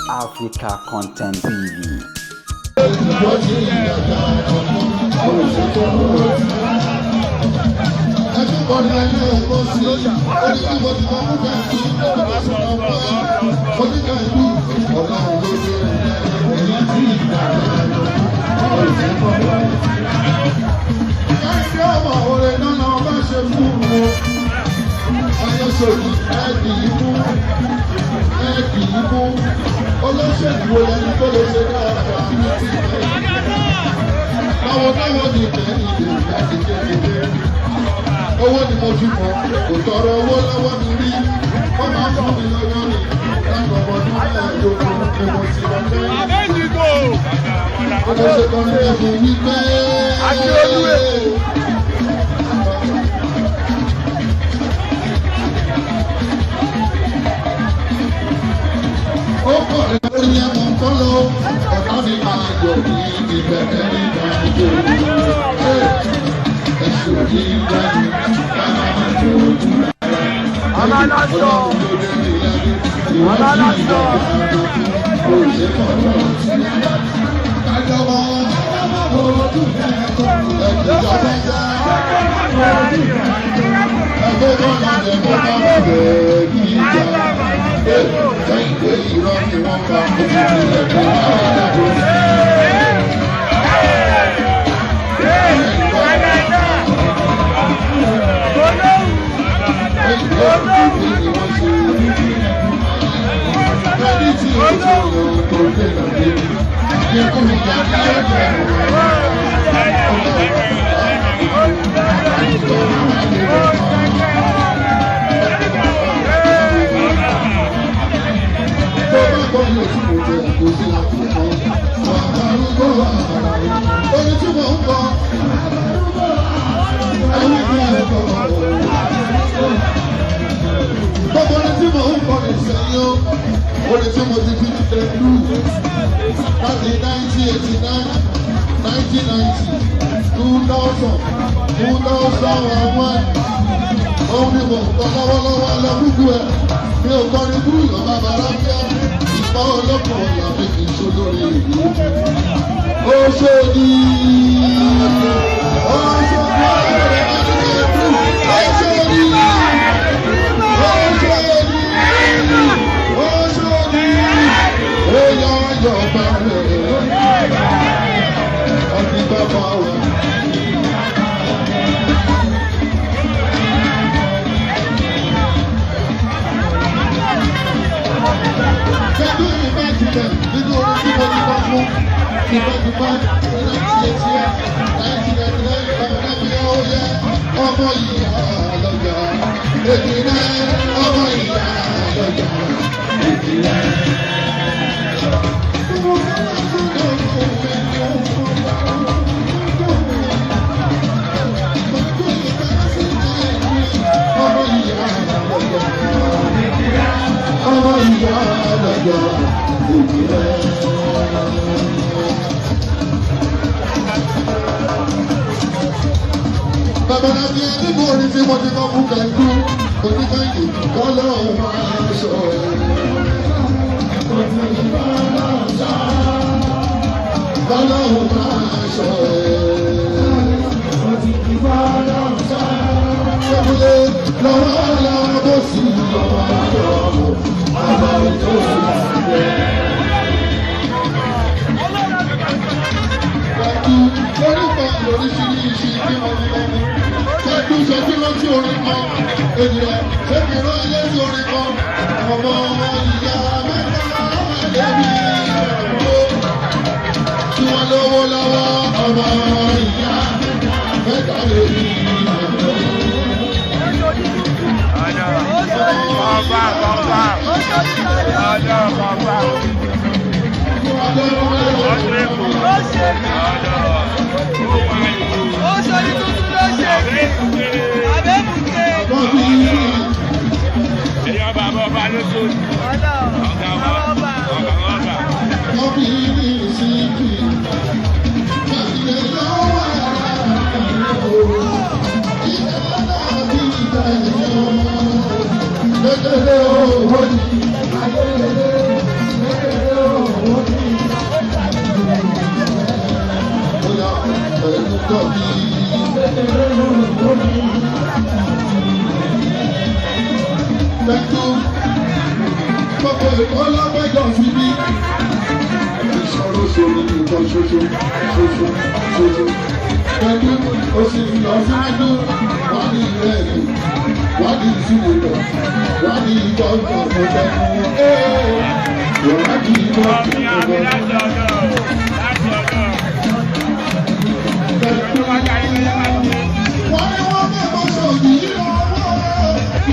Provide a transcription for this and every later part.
Africa Content TV. Olóṣèlú wo lẹni tó lè ṣe dáadáa sí ti báwo náwó ni kẹ́hìn lè láti kékeré owó ni mo fi mọ̀, kò tọrọ owó lọ́wọ́ mi rí. Wọ́n máa ń fún mi lọ́wọ́ ni látọmọ ọdún 15 ni mo ti lọ kẹ́yìn. Mo ṣe kọrin ẹ̀bùn wípé. Ó kọ̀ lórí ẹ̀mú kọ́lọ́ ọ̀tá mi máa yọ̀ ní ìbẹ̀rẹ̀ nígbà tó ẹ̀sùn ní ìgbà máa tó ojú Ọlọ́lọ́sọ. Ọlọ́lọ́sọ. Ẹgbẹ́ bọ́lá ẹgbẹ́ bọ́lá bẹ̀ẹ́ kí ìjà kẹ́hìndé irọ́ ni wọ́n pa ojú ilẹ̀ tó máa dàgbò. Kẹ́hìndé ni wọ́n ṣe ẹni tí ó ti lọ tó dé lọ́dẹ ní kú ìjà ní ọjọ́. Tó bá gbọ́ ní oṣù kò jẹ́ kó sí àkókò wà arúgbó àrà oní tí mò ń bọ̀ ẹni tí mò ń bọ̀ gbogbo oní tí mò ń bọ̀ ní sẹ́yìn o, oní tí mo ti fi tẹ̀ lù láti 1989, 1990, 2000, 2001, òun ni mò ń kọ́ lọ́wọ́lọ́wọ́. Lọ gúgú ẹ̀ mi ò kọrin bú ìyọ̀ bàbá rábíà ìpá olókùn ọ̀la mi kì í ṣe olórí ìlú. Oṣòdì Oṣòdì Oṣòdì Oṣòdì Oṣòdì oyà ayọ̀ balẹ̀ ọtí bàbá wa. Ṣẹ́jú ìbá jùlẹ̀ nínú orin tí mo ti kọ́ fún tipẹ́tipẹ́ ní 1988, 1999, bàbá mi ó yẹ ọmọ ìyá lọ́jà. Èjì rẹ̀ ọmọ ìyá lọ́jà. Èjì rẹ̀. Ọmọ ìyá lọ́jà. Ọmọ ìyá lọ́jà. Èjì rẹ̀. Bàbá mi nínú orin tí mo ti kọ́ fún Kẹ́ńdú, oníkẹ́yìn kọ́lọ́hún máa sọ ẹ̀. Kọ́lọ́hún máa sọ ẹ̀. Ṣébúlé lọ́wọ́ lọ́wọ́ bó sì lọ́wọ́ lọ́wọ́, bàbá tó sì sílẹ̀. Kẹ́ńdú orúkọ lóríṣiríṣi tí mo ti kọ́ fún. Kẹ́ńdú ṣe kí rántí orin kan, ènìyàn ṣé kí rán létí orin kan. Ọmọ ìyá mẹ́ta lẹ́bí ìyàwó tí wọ́n lówó lọ́wọ́, ọmọ ìyá mẹ́ta lẹ́bí ìyàwó. Ọba ọba ọdọ ọba ọdún èkó ọdọ Ó ṣorí tuntun ló ṣe abẹ́bùté. Èyàn bàbá ọba ló tó Ọ̀dọ̀ ọ̀gá wa ọba. Ọ̀gá ọba. Kékeré owó ni. Gbogbo Èkó lọ́gbẹ́jọ́ sí bí. Ìṣòro ṣòro nìkan ṣoṣo ṣoṣo ṣoṣo. Pẹ̀lú oṣù ìlọsíwájú, wọ́n ní ìrẹ́lẹ̀, wọ́n ní ìṣúwèé, wọ́n ní ìjọba ọ̀pọ̀lọpọ̀. Wọ́n ní ìjọba Ọ̀gbìn àmì ọ̀pọ̀lọpọ̀. láti ọ̀dọ̀ láti ọ̀dọ̀. Tó bá jáde lọ́jọ́ bá ti. Wọ́n ní wọ́n fẹ́ mọ sọ̀dí ìlọ́wọ́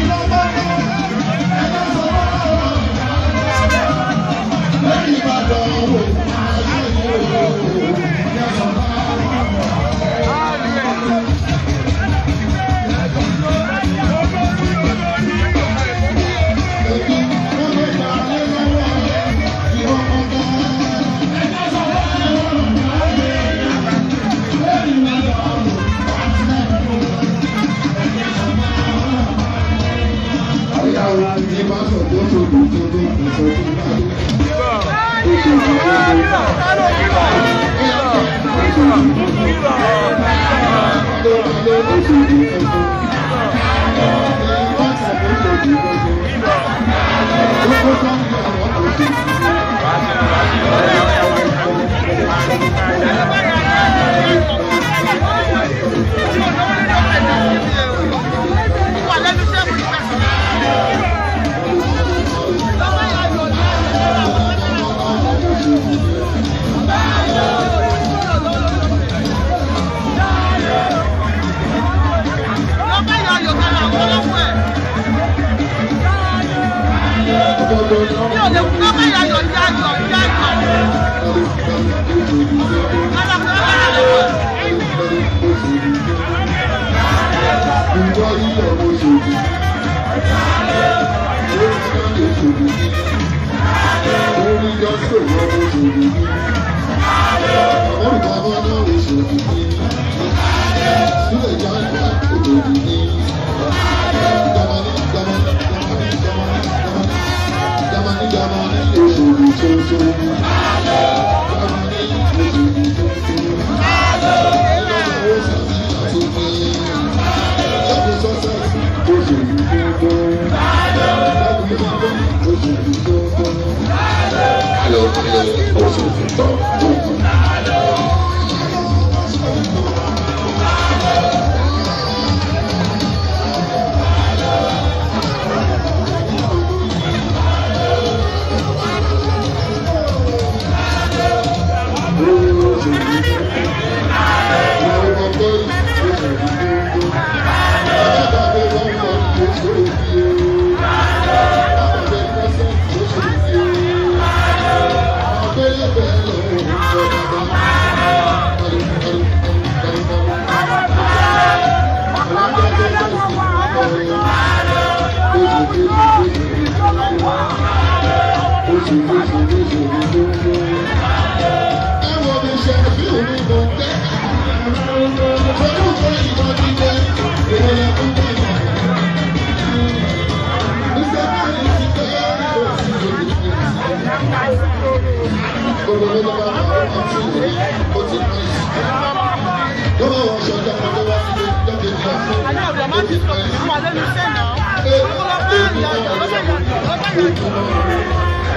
ìlọ́wọ́ ẹ̀dá sọ̀rọ̀ lẹ́yìn Ìbàdàn wò ayé ìwò yẹn Èmi wọ́n fẹ́ gbà lé lọ́wọ́ ìwọ̀n ọ̀gá ẹ̀dá sọ̀rọ̀ lẹ́yìn Ìbàdàn wò. Àyàwó ní bá sọ tó tó tó tó tó tó tó tó bá dé. Wà lẹ́nu iṣẹ́ mo ní pẹ̀sẹ̀. Lọ́pẹ́ yọ ayọ̀ kan àwọn ọlọ́pọ̀ ẹ̀. Mi ò lè kú lọ́pẹ́ yọ ayọ̀ yọ ayọ̀ yọ ayọ̀. Lọ́pẹ́ yọ ayọ̀. Àlẹ́ ọ̀dọ̀ máa ń ti sọ̀rọ̀ wà lẹ́nu iṣẹ́ náà. Lọ́pẹ́ yọ ayọ̀ lọ́pẹ́ yọ ayọ̀ lọ́pẹ́ yọ ayọ̀.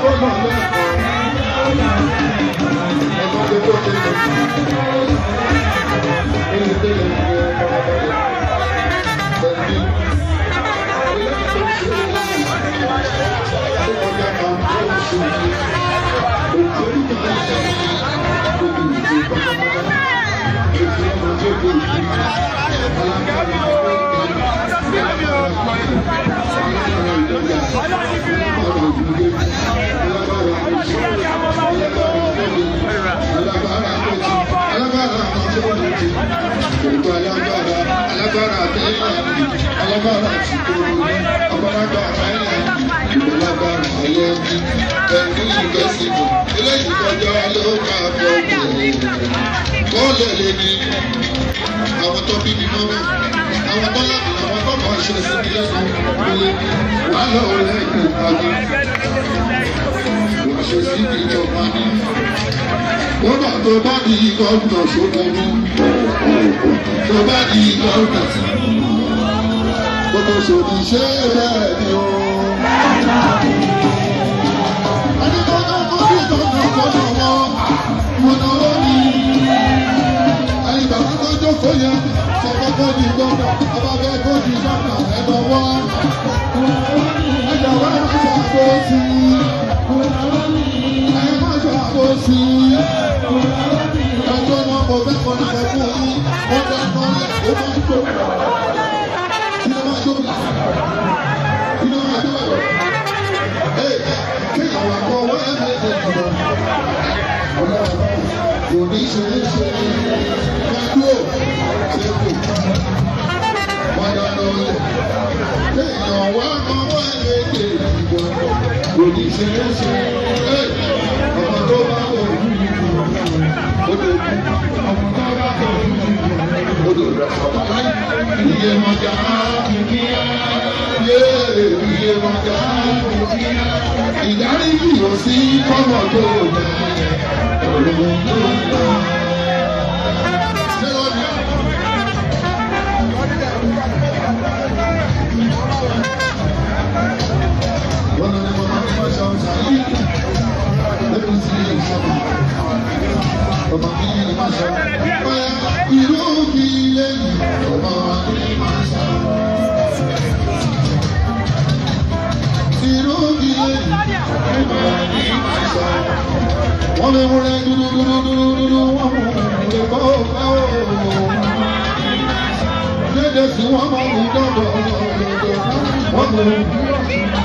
kó lọ lẹ́kọ̀ọ́. Ẹ̀gbọ́n tó tó tó tó. Ilé tó lè fi ọmọ balẹ̀. Pẹ̀lú ilé tó ṣe é kọjá máa ń tó ṣe é. Òkú nígbà tó ṣe é. Gbogbo ìṣe pátápátá. Èsì ọmọ tó kó ìṣe. Alágbára àwọn tó bí mi mọ́ àwọn tó lábì àwọn tó kàn ṣe sí mi lẹ́nu ìpele wà lọ́wọ́ lẹ́yìn ìpàdé wà ṣe sí ìjọba ní. Kódà tó bá di gómìnà ṣòkòrò tó bá di gómìnà gbogbo ṣòdì ṣé bẹ́ẹ̀ ni o. Ẹni tó tó kó sí gómìnà gbọ́dọ̀ wọ́n mo náwó ní ẹni bàbá tó jókòó yẹn sọ pé kó di gómìnà ọba fẹ́ kó di gómìnà ẹ̀dọ̀ wá. Ẹ̀dọ̀ wá má ṣàkóso ẹ má ṣàkóso ẹjọ́ náà mo fẹ́ kọ́ nípa fún yín wọ́n fẹ́ kọ́ lẹ̀ ó máa ń jó kí ló máa jó kí ló máa jó ẹ̀ kéèyàn wà kọ́ wọ́n ẹ̀ fẹ́ jùlọ ọlọ́run kò ní ṣe é ṣe kádúró ṣe kù wọ́n dáná lẹ̀ kéèyàn wá kọ́wọ́ èdè ìbò kò ní ṣe é ṣe ọmọ tó bá wọ̀ ó lè kú ọmọ tó bá wọ̀ ó lè rẹ̀ sọ̀rọ̀ láyé iye mọ̀já yé iye mọ̀já ìdáríjì ò sí kọ́mọ̀ tó bẹ̀rẹ̀. Wọ́n lè múlẹ̀ dúdú dúdú dúdú dúdú wọ́n mú lè kọ́ ọ́ lédè sí wọ́n máa mú dọ́dọ̀ dọ́dọ̀ wọ́n mú.